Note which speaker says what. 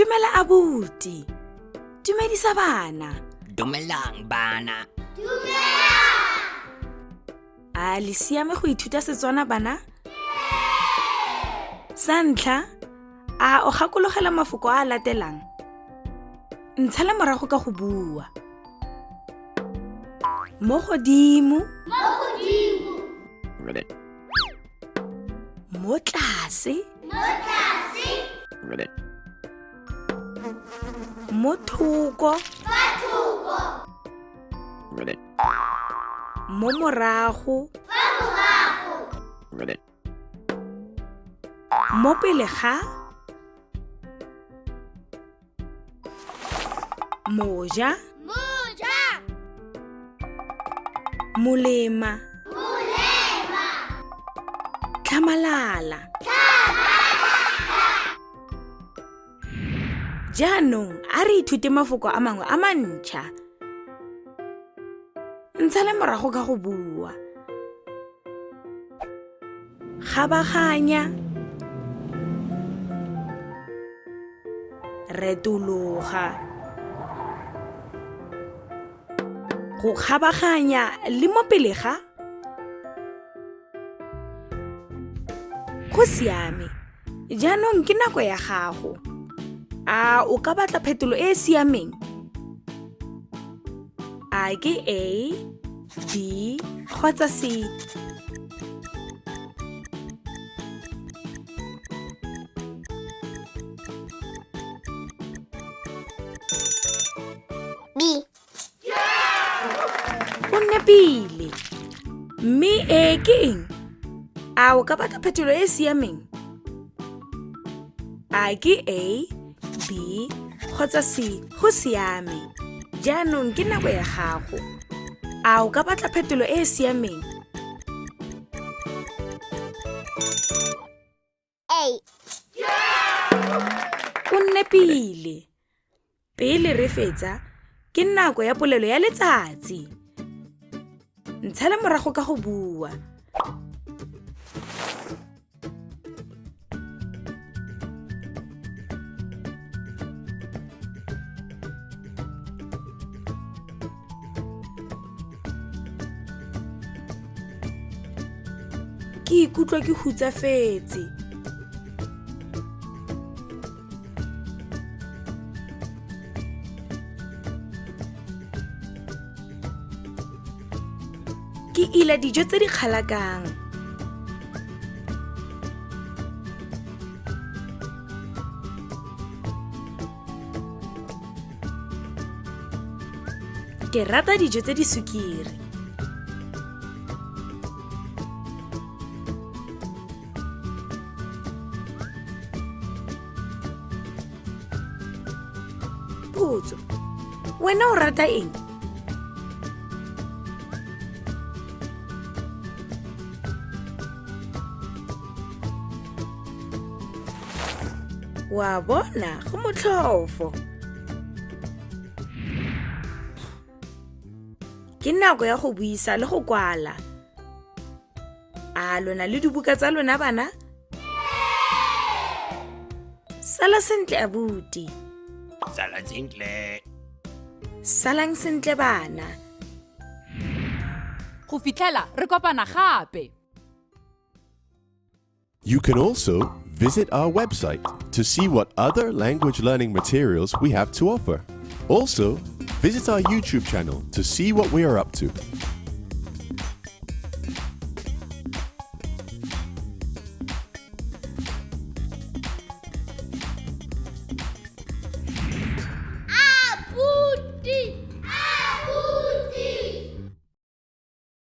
Speaker 1: Dumela abuti. Dumedisa bana.
Speaker 2: Dumelang bana.
Speaker 1: A le siame go ithuta Setswana bana? Sa ntlha, a o gakologela mafoko a a latelang? Ntshale morago ka go bua. Mo godimo.
Speaker 3: Mo godimo.
Speaker 1: Mo tlase.
Speaker 3: Mo tlase.
Speaker 1: Mo thoko.
Speaker 3: Fa thoko.
Speaker 1: Mo morago.
Speaker 3: Fa morago.
Speaker 1: Mo pele ga. Moja.
Speaker 3: Moja.
Speaker 1: Molema.
Speaker 3: Molema.
Speaker 1: Tlhamalala. Jaanong a re ithute mafoko a mangwe a mantšha. Ntshale morago ka go bua. Kgabaganya. Retologa. Go kgabaganya le mo pele ga. Go siame. Jaanong ke nako ya gago. A o ka batla phetolo e e siameng? A ke A, B kgotsa C?
Speaker 3: B.
Speaker 1: O nepile. Mme e ke eng? A o ka batla phetolo e e siameng? A ke A, B kgotsa C? Go siame. Jaanong ke nako ya gago. A o ka batla phetolo e e siameng?
Speaker 3: A.
Speaker 1: O nepile. Pele re fetsa, ke nako ya polelo ya letsatsi. Ntshale morago ka go bua. Ke ikutlwa ke hutsafetse. Ke ila dijo tse di kgalakang. Ke rata dijo tse di sukiri. Potso, wena o rata eng? Wa bona, go motlhofo. Ke nako ya go buisa le go kwala. A lona le dibuka tsa lona bana? Sala sentle abuti.
Speaker 2: Sala sentle.
Speaker 1: Salang sentle bana.
Speaker 4: Go fitlhela re kopana gape.
Speaker 5: You can also visit our website to see what other language learning materials we have to offer. Also, visit our YouTube channel to see what we are up to.